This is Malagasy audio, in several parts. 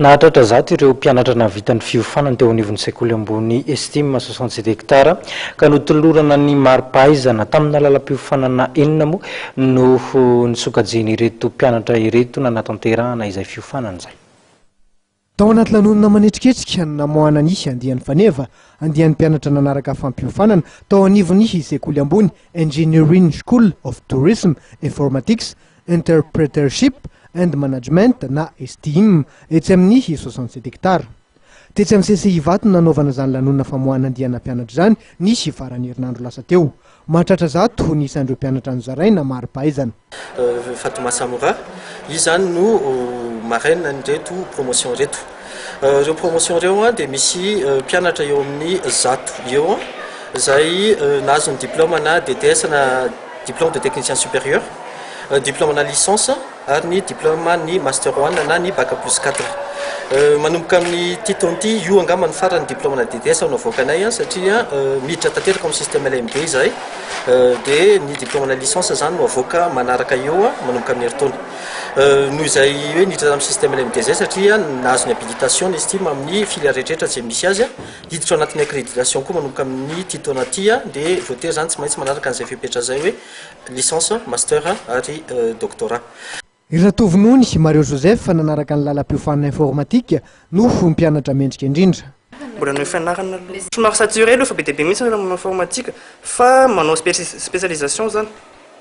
Nahatratra 100 ireo mpianatra nahavita ny fiofanana teo anivon'ny sekoly ambony Estime 67 hectares ka notolorana ny mari-pahaizana. Tamina lalam-piofanana enina moa no nisokajian'ireto mpianatra ireto nanatanterahana izay fiofanana izay. Tao anaty lanonana manetriketrika no namoahana ny andiany faneva, andian'ny mpianatra nanaraka fampiofanana tao anivon'ny sekoly ambony Engineering School of Tourism, Informatics, Entrepreneurship and Management na Esteem etsy amin'ny 67 hectares. Tetsy amin'ny CCI Ivato no nanaovana izany lanonana famoahana andiana mpianatra izany nisy faran'ny herinandro lasa teo. Mahatratra 100 ny isan'ireo mpianatra nozaraina mari-pahaizana. Fatuma Samoura, izy izany no marraine an'ireto promotion ireto. Ireo promotion ireo dia misy mpianatra eo amin'ny 100 eo izay nahazo ny diplôme na DTS na diplôme de technicien supérieur, diplôme na licence ary ny diplôme ny master one na ny bac plus 4. Manomboka amin'ity taona ity, io angamba no farany diplôme na DTS no avoakanay satria miditra tanteraka amin'ny système LMD izahay, dia ny diplôme na licence izany no avoaka manaraka eo manomboka amin'ny herintaona. Noho izay hoe niditra tamin'ny système LMD izay satria nahazo ny habilitation ny Estime amin'ny filière rehetrarehetra izay misy azy, hiditra ao anatin'ny accréditation koa manomboka amin'ity taona ity, dia voatery izany tsy maintsy manaraka an'izay fepetra izay hoe licence, master ary doctorat. Ratovonony Mario Joseph nanaraka ny lalam-piofanana informatique no mpianatra mendrika indrindra. Mbola noho fianarana aloha. Somary saturé aloha fa be dia be mihitsy ny olona manao informatique fa manao spécialisation zany.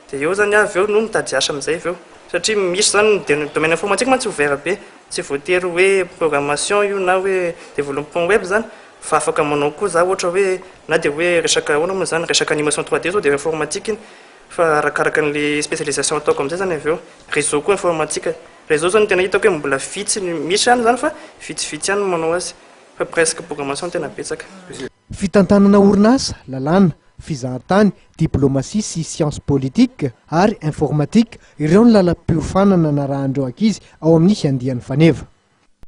Dia eo zany aho avy eo no mitady asa amin'izay avy eo. Satria misy zany ny domaine informatique mantsy ouvert be. Tsy voatery hoe programmation io na hoe développement web zany fa afaka manao koa za ohatra hoe na dia hoe resaka ahoana moa zany, resaka animation 3D zao dia informatique iny fa arakaraka an'le spécialisation ataoko amin'izay zany avy eo. Réseau koa informatique. Réseau zao no tena hitako hoe mbola vitsy ny misy ihany zany fa vitsivitsy ihany no manao azy fa presque programmation no tena betsaka. Fitantanana orinasa, lalàna, fizahantany, diplomasia sy science politique ary informatique ireo ny lalam-piofanana narahan'ireo ankizy ao amin'ny andiany faneva.